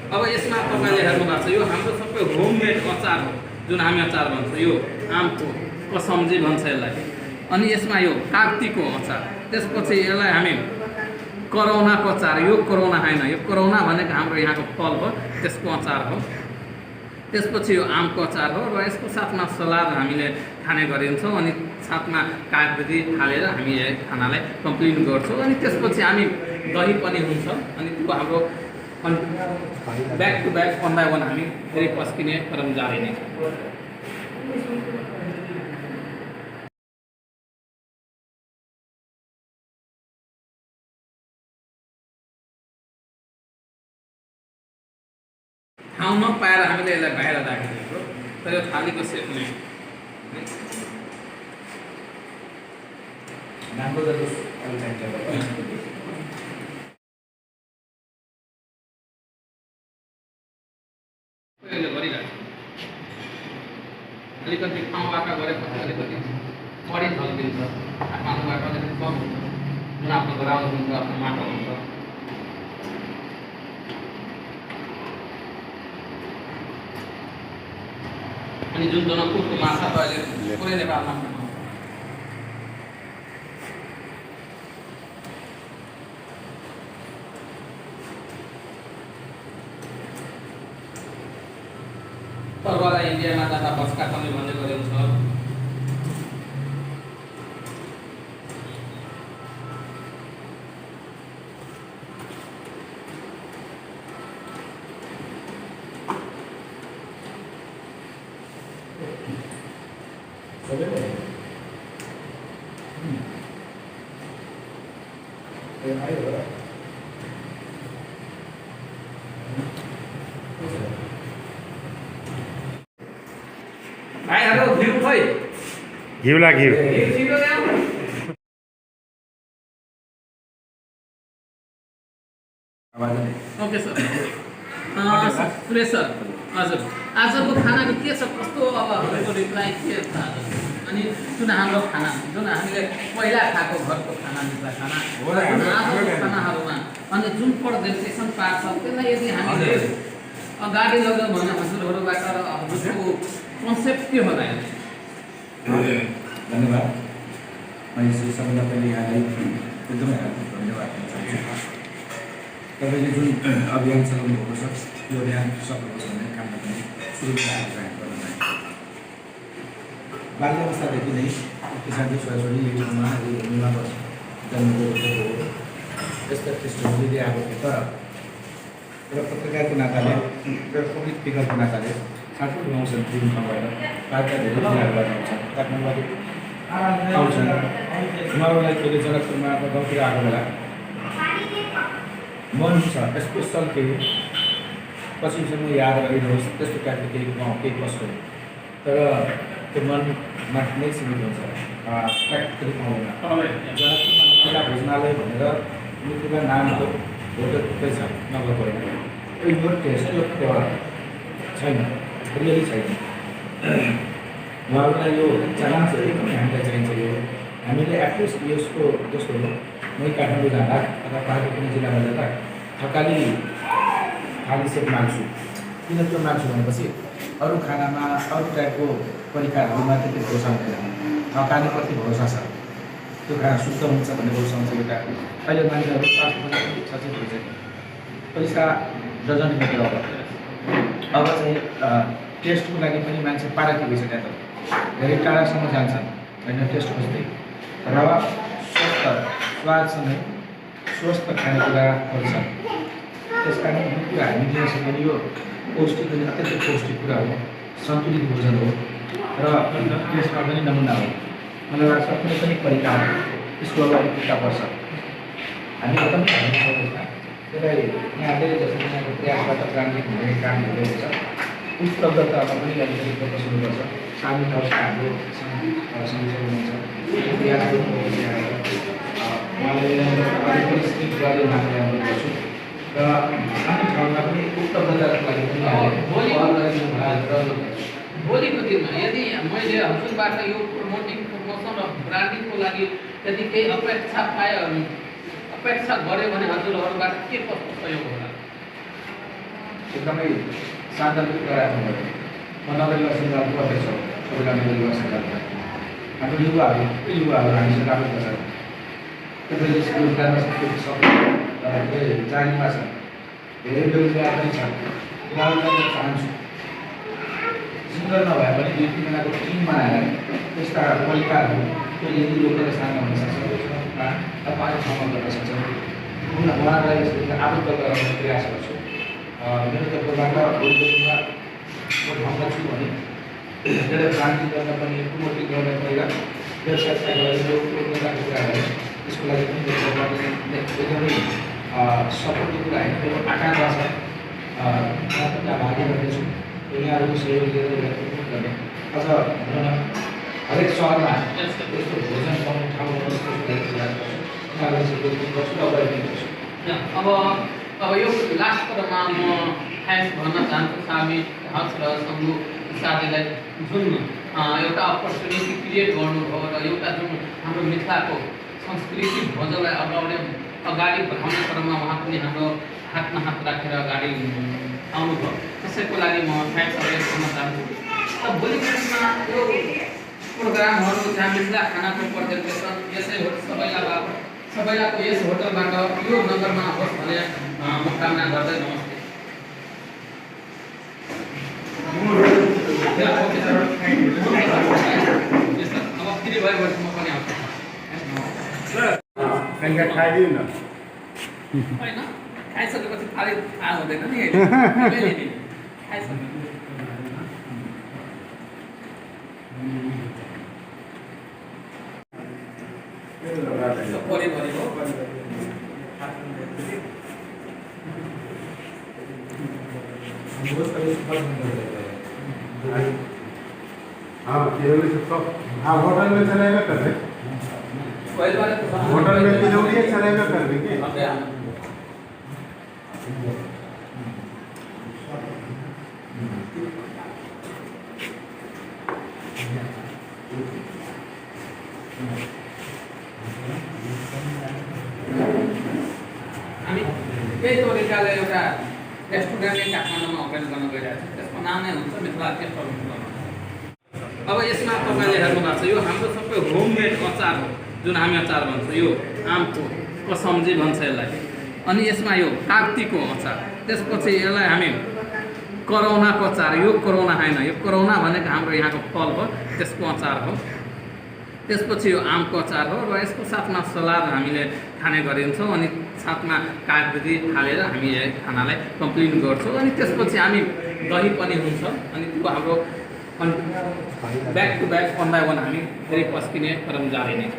अब यसमा तपाईँले हेर्नुभएको छ यो हाम्रो सबै होममेड अचार हो जुन हामी अचार भन्छ यो आमको कसम्जी भन्छ यसलाई अनि यसमा यो कागतीको अचार त्यसपछि यसलाई हामी करोनाको अचार यो करोना होइन यो करोना भनेको हाम्रो यहाँको फल हो त्यसको अचार हो त्यसपछि यो आमको अचार हो र यसको साथमा सलाद हामीले खाने गरिन्छौँ अनि साथमा कागजी हालेर हामी खानालाई कम्प्लिट गर्छौँ अनि त्यसपछि हामी दही पनि हुन्छ अनि त्यो हाम्रो ब्याक टु ब्याक 1 by 1 हामी फेरि पस्किने क्रम जारी नै छ ठाउँ नपाएर हामीले यसलाई बाहिर राखिदिएको तर यो थालीको सेपले राम्रो जस्तो चाहिन्छ गरिरहेको अलिकति ठाउँबाट गरेपछि अलिकति बढी झल्किन्छ ठाउँबाट अलिकति कम हुन्छ जुन आफ्नो ग्राउन्ड हुन्छ आफ्नो माटो हुन्छ अनि जुन जनकपुरको माछा त अहिले पुरै नेपालमा तरवाला इन्डियामा जाँदा बसका कमी भन्ने गरिन्छ भाइहरु घिउ खोइ घिउला घिउ छिटो ल्याऊ ओके सर सुरेश सर हजुर आजको खानाको के छ कस्तो अब हाम्रो रिप्लाई के छ अनि जुन हाम्रो खाना जुन हामीले पहिला खाएको घरको खाना मिठा खाना आजको खानाहरूमा अनि जुन प्रेजेन्टेसन पार्ट छ त्यसलाई यदि हामीले अगाडि लग्यौँ भने हजुरहरूबाट हजुरको कन्सेप्ट के होला धन्यवाद मैले सबैलाई पहिले यहाँलाई एकदमै हार्दिक धन्यवाद दिन चाहन्छु तपाईँले जुन अभियान चलाउनु भएको छ यो अभियान सफल होस् भन्ने कामना पनि सुरुमा गर्न बाल्यावस्थादेखि नै किसानले छोराछोरी यो ठाउँमा यो भूमिमा जन्मेको हो यस्ता त्यस्तो लिँदै आएको थियो तर एउटा पत्रकारको नाताले एउटा पब्लिक फिगरको नाताले साथै आउँछन् दिनमा गएर बाहिर धेरै कुराहरू आउँछन् काठमाडौँ आउँछन् उहाँहरूलाई कहिले जनकपुरमा अथवा गाउँतिर आएको बेला मन छ स्पेसल केही पछिसम्म याद रहिरहोस् त्यस्तो टाइपको केही केही कष्ट तर त्यो मनमा नै सीमित हुन्छ प्र्याक्टिकली पाउँदैन जनकपुरमा महिला भोजनालय भनेर मृत्युका नामको होटल थुप्रै छ नगएको होइन यो टेस्ट यो फ्लेभर छैन रियली छैन उहाँहरूलाई यो चाहिन्छ एकदमै हामीलाई चाहिन्छ यो हामीले एटलिस्ट यसको जस्तो हो मै काठमाडौँ जाँदा अथवा पाहाडको कुनै जिल्लामा जाँदा थकाली थाली सेट माग्छु किन त्यो माग्छु भनेपछि अरू खानामा अरू टाइपको परिकारहरूमा त्यति भरोसा हुँदैन थकालीप्रति भरोसा छ त्यो खाना शुद्ध हुन्छ भन्ने भरोसा हुन्छ एउटा अहिले मान्छेहरू सचेत भइसक्यो पैसा डजन मेटर अब चाहिँ टेस्टको लागि पनि मान्छे पाराकी भइसक्यो त धेरै टाढासम्म जान्छन् होइन टेस्ट खोज्दै र स्वस्थ स्वादसँगै स्वस्थ खानेकुरा गर्छन् त्यस कारण यो कुरा हामी लिन सक्ने यो पौष्टिक अनि अत्यन्तै पौष्टिक कुरा हो सन्तुलित भोजन हो र त्यसमा पनि नमुना हो मलाई लाग्छ कुनै पनि परिकार त्यसको अगाडि पुग्दा पर्छ हामी एकदमै हामी सक्दैछ त्यसलाई यहाँले जसरी यहाँको प्रयासबाट प्रारम्भिक हुने काम भइरहेको छ उपलब्धतामा पनि अलिकति फोकस हुनुपर्छ सानो अवस्था हाम्रो समस्या हुनुहुन्छ प्रयास गर्छु र अन्य ठाउँमा पनि उपलब्धताको लागि पनि भोलिको दिनमा यदि मैले हजुरबाट यो प्रमोसन र ब्रान्डिङको लागि यदि केही अपेक्षा गऱ्यो भने हजुरहरूबाट के कस्तो सहयोग होला एकदमै शान्तिपूर्ण राख्नु पऱ्यो। म नगरपालिका सञ्चालनको अध्यक्ष हो, सबैलाई नगरपालिका सञ्चालक। हाम्रो युवाहरू हामीसँग राम्रो छ। त्यसैले रोजगारमा सबै धेरै जानीमा छ, धेरै बेरोजगार पनि छ। उहाँहरूलाई म चाहन्छु सिङ्गल नभए पनि 2-3 जनाको टिम बनाएर त्यस्ता परिकारहरू यदि लोकल स्थानमा हुन सक्छ तपाईँ ठाउँमा गर्न सक्छ। उहाँहरूलाई यसरी आबद्ध गराउने प्रयास गर्छु। मेरो तर्फबाट म ठाउँमा छु भने धेरै क्रान्ति गर्न पनि उन्नति गर्न पहिला व्यवसायको कुरा गरेँ। त्यसको लागि पनि मेरो तर्फबाट एकदमै सपोर्टको कुरा होइन, मेरो आकाङ्क्षा छ। म भागी गर्नेछु यहाँहरूको सहयोग लिएर गर्ने। अझ भनौँ न हरेक सहरमा यस्तो भोजन पाउने ठाउँ प्रयास गर्छु। उहाँहरूलाई चाहिँ गर्छु र अगाडि पनि गर्छु। अब यो लास्ट कुरामा म थ्याङ्क्स भन्न चाहन्छु हामी हर्ष र शम्भु साथीलाई जुन एउटा अपर्च्युनिटी क्रिएट गर्नुभयो र एउटा जुन हाम्रो मिथिलाको संस्कृति भोजनलाई अगाडि बढाउने क्रममा उहाँ पनि हाम्रो हातमा हात राखेर अगाडि आउनुभयो। त्यसैको लागि म थ्याङ्क्स भन्न चाहन्छु। र भोलिको दिनमा यो प्रोग्रामहरू जहाँ मिथिला खानाको प्रेजेन्टेसन यसै हो सबैलाई यस होटलबाट यो नगरमा होस् भन्ने म कामना गर्दै नमस्ते। अब फ्री भएपछि म पनि आउँछु खाइदिनु न। होइन खाइसकेपछि खालि थाहा हुँदैन नि खाइसक्यो। परिभरि हो हाँ तिजोरी से सब हाँ होटल में चलेगा कर दे। होटल में तिजोरी चलेगा कर देंगे। हामी यही तरिकाले एउटा रेस्टुरेन्टले काठमाडौँमा ओपन गर्न गइरहेको छ। त्यसको नाम नै हुन्छ मिथिला रेस्टुरेन्ट। अब यसमा तपाईँले हेर्नु भएको छ यो हाम्रो सबै होममेड अचार हो जुन हामी अचार भन्छौँ। यो आमको कसम्जी भन्छ यसलाई। अनि यसमा यो कागतीको अचार, त्यसपछि यसलाई हामी करौनाको अचार। यो करौना होइन, यो करौना भनेको हाम्रो यहाँको फल हो, त्यसको अचार हो। त्यसपछि यो आमको अचार हो र यसको साथमा सलाद हामीले खाने गरिन्छौँ। अनि साथमा कागजी हालेर हामी खानालाई कम्प्लिट गर्छौँ। अनि त्यसपछि हामी दही पनि हुन्छ। अनि त्यो हाम्रो ब्याक टु ब्याक 1 बाई 1 हामी फेरि पस्किने क्रम जारी नै छ।